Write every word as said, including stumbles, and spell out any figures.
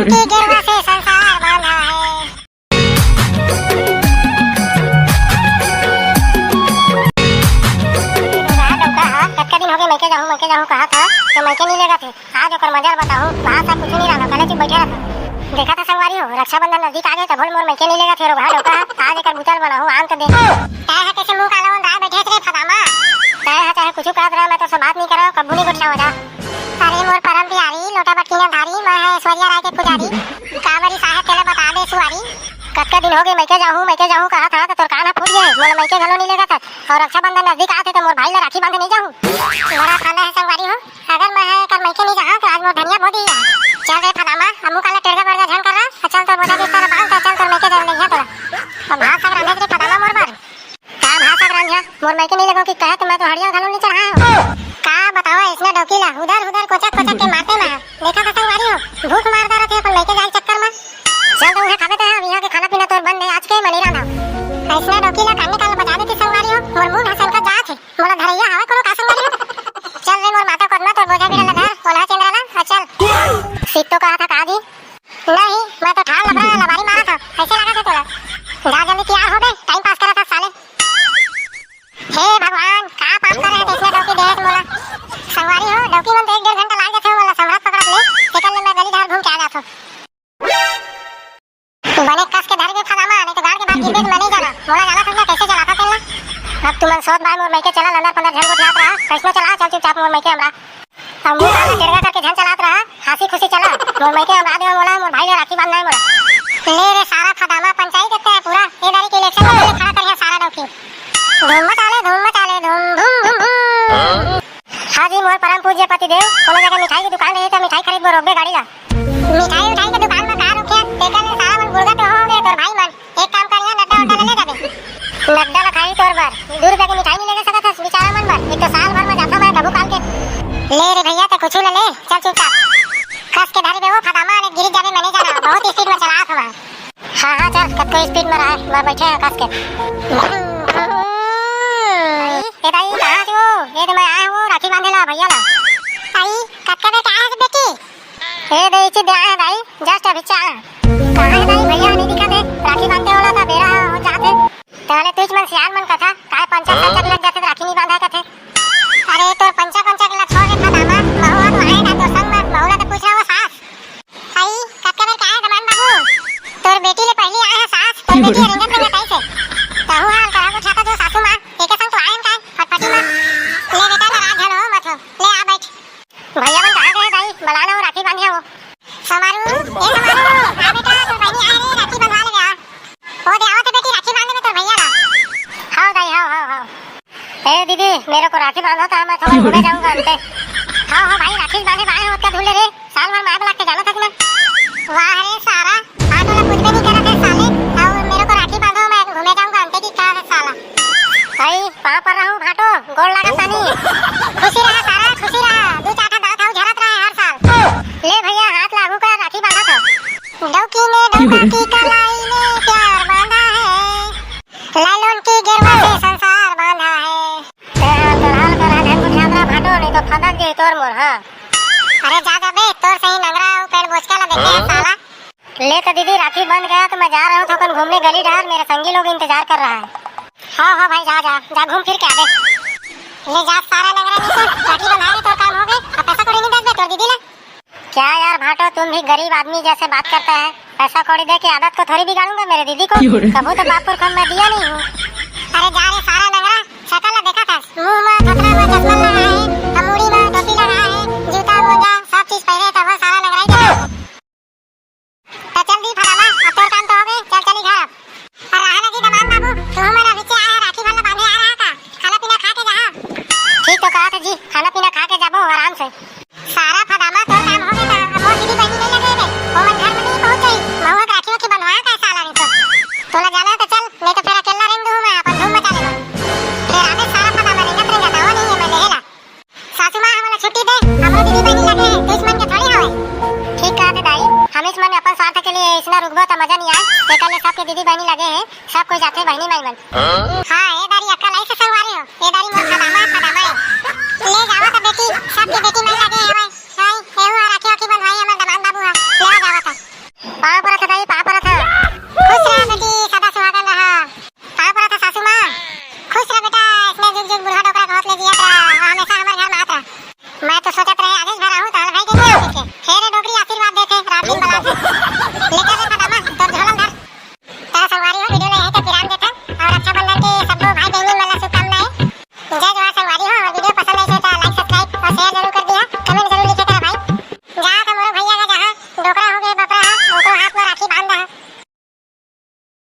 के गेरुआ से संसार बांधा है। कतका दिन होगे, मइके जाहूं, मइके जाहूं कहत हे, त मइके नइ लेगत हे। आज ओकर मजा ल बताहूं, वहां सब कुछु नइ रहना, पहले चुप बइठे रहता। देखत हे संगवारी हो, रक्षाबंधन नजदीक आगे, तभो ले मोर मइके नइ लेगत हे, रोगहा डौका। आज एकर बुचल बनाहूं, आन तो दे। तैं ह कइसे मुंह काला ओंधाय बइठे हस रे फदामा? तैं ह चाहे कुछु कहत रह, मैं तोर से बात नइ करंव, कभू नइ गोठियावं जा। अरे मोर परम प्यारी, लोटा बटकिना धारी, मैं ह ऐश्वर्या राय के पुजारी। का बरी साहेब तेला बता दे सुवारी। कतका दिन होगे मइके जाहूं, मइके जाहूं कहत हंव, त तोर कान ह फूट गे हे। मोला मइके घलो नइ लेगत हस, अउ रक्षाबंधन नजदीक आत हे, त मोर भाई ला राखी बांधे नइ जाहूं। बड़ा फांदा हे संगवारी हो, अगर मैं ह एकर मइके नइ जाहूं, त आज मोर धनिया भोज ही हे। चल रे फदामा, अब मुंह काला टेड़गा बड़गा झन कर रहा, चल तोर बोझा बिस्तर बांध, चल तोर मइके जान लेंगे तोला। अब भात साग रांधे रे फदामा मोर बर। का भाषा के रंझा? मोर मइके नइ लेगों कि कहे त मैं तो हड़िया घलो नइ चढ़ाए हंव। का बतावं अइसना डौकी ला, हुदर हुदर कोचक कोचक के मारते मैं। देखत हस संगवारी हो, भूख मार डारत हे अपन मइके जाए के चक्कर में। चल तो उहे खाबे तैं, अब इहां के खाना पीना तोर बंद हे, आज के मैं नइ रांधंव। अइसना डौकी ला कान निकाल बजा देती संगवारी हो, मोर मुंह ह सनकत जात हे। मोला धरइया हवय कोनो का संगवारी हो? चल रे मोर माता कोतना, तोर बोझा बीड़ा ला धर, ओलहा चेंदरा ला, आ चल। सीत तो कहत हे का जी? नहीं, मैं तो ठाड़ लबरा लबारी मारत हंव, अइसे लागत हे तोला। जा जल्दी तियार हो बे, टाइम पास करत हस साले। हे भगवान, का पाप करे हंव, अइसने डौकी देहे हस मोला। संगवारी हो, डौकी मन तो एक डेढ़ घंटा लाग जाथे मोला संभरत पकड़त ले, तेकर ले मैं गली डहर घूम के आ जात हंव। बने कस के धर के फदामा, नहीं तो गाड़ के भाग गिरबे त मैं नइ जानंव। मोला जानत हस ना कइसे चलाथंव तेला। अब तुमन सोत बाय मोर मइके चला, लंदर फंदर झन गोठियात रहा, कइसनो चला, चल चुपचाप मोर मइके अमरा। अब मुंह काला टेड़गा करके झन चलात रहा, हंसी खुशी चला। मोर मइके अमरा देवा मोला, मोर भाई ला राखी बांधना हे मोला। ले रे सारा फदामा, पंचाई देते हैं पूरा। ए दारी के इलेक्शन में खड़ा करिया सारा डौकी। धूम मचा ले, धूम मचा ले, धूम, धूम, धूम, धूम। हाँ जी, मोर परम पूज्य पति देव, कोनो जगह मिठाई के दुकान रही त मिठाई खरीद बर रोकबे गाड़ी ला। मिठाई उठाई के दुकान में का रोकही, तेकर ले सारा मन गुड़गा तो होगे तोर भाई मन। एक काम कर, इहां नड्डा उड्डा ले ले जाबे। नड्डा ला खाही तोर बर। दू रुपया के मिठाई नइ ले सकत हस बिचारा मन बर। एक तो साल भर में जाथंव मैं कभू काल के। ले रे भइया, तैं कुछु ले ले, चल चुपचाप। कस के धर बे ओ फदामा, नहीं गिर जाबे, मैं नइ जानंव, बहुत स्पीड में चलात हंव मैं। हाँ, हाँ, चल, कतको स्पीड में रहा, मैं बइठे हंव कस के। ए दाई, कहाँ हस ओ? ए दे मैं आय हंव, राखी बांधे ला भइया ला। आई, कतका बेर के आय हस बेटी? ए दे, इची दे आय हंव दाई, just अभी चा। कहाँ हे दाई, भइया नइ दिखत हे, राखी बांधे वाला त बेरा हो जात हे। तहले तुझ मन सियान मन कथा, काय पंचा संचा लग जाथे त राखी नइ बांधे कथे। अरे तोर पंचा पंचा के ला छोड़ रे फदामा, महू ह तो आय ना तोर संग म, महू ला तो पूछ रहा वो सास। अई, कतका बेर के आय दमान बाबू? तोर बेटी ले पहिली आय हे सास, तोर बेटी ह रेंगत रेंगत आइस हे। तहू ह अलकरहा गोठियाथस जो सासू माँ, एके संग तो आय हन काय, फटफटी माँ। ले बेटा, नाराज झन हो मत हो, ले आ बइठ। भइया मन कहाँ गे दाई, बला ना वो राखी बांधे वो। समारू, ए समारू, आ बेटा, तोर बहिनी आय रे, राखी बंधवा लेबे आ। ओ दे, आवत हे बेटी, राखी बांध देबे तोर भइया ला। हाव दाई, हाव, हाव, हाव। ए दीदी, मेरे को राखी बांधो तो मैं थोड़ा घूमे जाऊंगा अंते। हाव, हाव भाई, राखी बांधे बाय होत का धुले रे, साल भर माय बलाक के जाना था कि ना। वाह रे सारा, भाटो ला कुछ भी नहीं करा था साले। और मेरे को राखी बांधो, मैं घूमे जाऊंगा अंते की कहा है साला। भाई, पाँव पर रहूं भाटो, गोड़ लागत तानी। खुशी रहा सारा, खुशी रहा, दू चार ठा दांत हाउ झरत रहे हर साल। ले भइया, हाथ लागू कर, राखी बांधत हंव। डौकी ने डौका की कलाई में प्यार बांधा है, लाइलॉन की गेरुआ से संसार बांधा है। ए, हाल कर, हाल कर, हाल कर, हाथ उठा दे भाटो, नहीं तो फदक जाही तोर मोर, हाँ। अरे जा, जा बे, तोर सही नंगरा अउ पेड़ बोचका ला देखे हस साला। ले तो दीदी, राखी बंध गया तो मैं जा रहा हूँ थोकन घूमने गली डहर, मेरे संगी लोग इंतजार कर रहा है। हाँ, हाँ भाई, जा, जा, जा घूम फिर के आ बे। ले जा सारा नंगरा, नहीं तो राखी बंधाए तोर काम होगे, अब पैसा कौड़ी नहीं दस बे तोर दीदी ला। क्या यार भाटो, तुम भी गरीब आदमी जैसे बात करता है। पैसा कौड़ी दे के आदत को थोड़ी बिगाड़ूंगा मेरे दीदी को। क्यों रे? कभू तो बाप पुरखा में दिया नहीं हूँ। अरे जा रे सारा नंगरा, शकल ला देखा था, मुंह में धोतरा में चश्मा लगाए है, और मुड़ी में टोपी लगाए है, जूता मोजा सब चीज पहने, तब सारा नंगरा ही देखा। तो चल दी फलाना, अब तोर काम तो हो गए, चल चली घर अब। और रहा ना जी दमान बाबू, तू हमारा बीच आया है, राखी वाला बांधे आ रहा का? खाना पीना खा के जा। ठीक तो कहा था जी, खाना पीना खा के जाबो आराम से। सारा फदामा तोर काम हो गया था, अब मोर दीदी बहनी नहीं लगे रे, वो मन घर में नहीं पहुंच गई, महुआ के राखी वाखी बनवाया का साला नहीं तो। तोला जाना है तो चल, नहीं तो फिर अकेला रेंग दूं मैं, अपन धूम मचा लेबो। फिर आवे सारा फदामा रेंगत रेंगत आवा नहीं है, मैं लेहेला। सासू माँ, हमन ला छुट्टी दे, हमरो दीदी बहनी लगे हैं, दुश्मन के थोड़ी हवे। ठीक कहत हे दाई, हमीच मन अपन स्वार्थ के लिए इसना रुकबो त मजा नहीं आए, एकर ले सबके दीदी बहनी लगे हैं, सब कोई जाथे बहनी माई मन। हाँ, ए दारी अक्कल आई से संगवारी हो, ए दारी मोर फदामा, फदामा है। ले जावा त बेटी, सबके बेटी मन लगे हैं, भाई, भाई, एहू हा राखी वाखी बंधवाई हमर दमान बाबू हा, ले जावा त।